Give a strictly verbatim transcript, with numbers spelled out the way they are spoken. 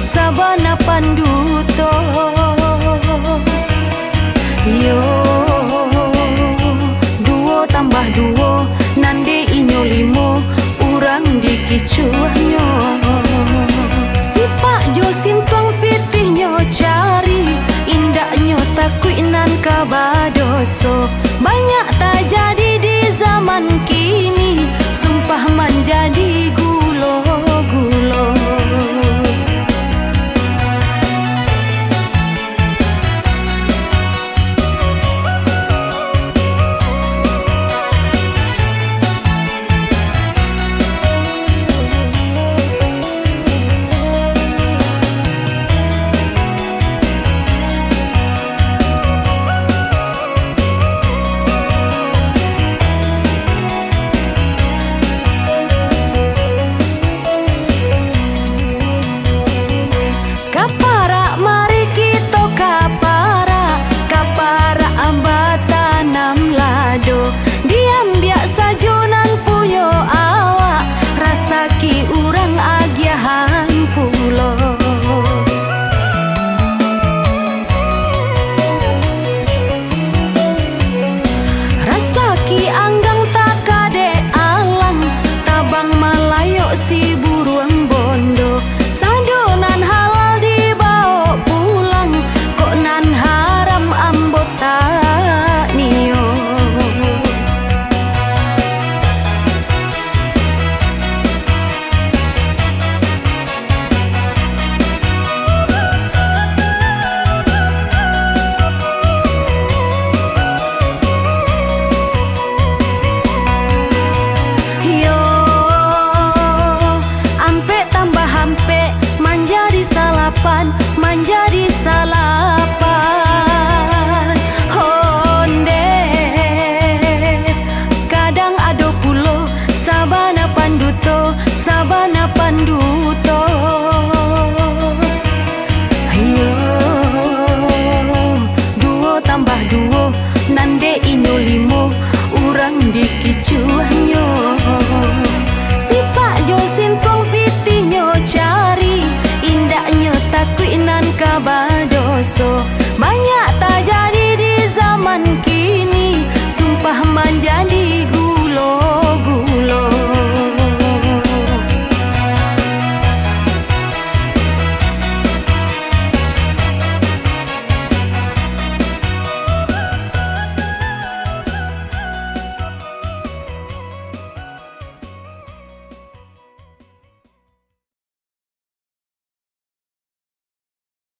sabana panduto. Iyo, duo tambah duo, nan dek inyo limo, urang dikicuahnyo. Sipak jo sintuang pitihnyo cari, indaknyo takuik nan ka badoso. Banyak tajadi di zaman kini, sumpah manjadi gulo-gulo. Ka parak mari kito ka parak, ka parak batanam lado, diambiak sajo nan punyo awak, rasaki urang agiahan pulo. Rasaki anggang takadek alang, tabang malayok si buruang bondo. Sado nan halal dibawok pulang, kok nan haram ambo tak nio. Iyo, ampek tambah ampek manjadi salapan,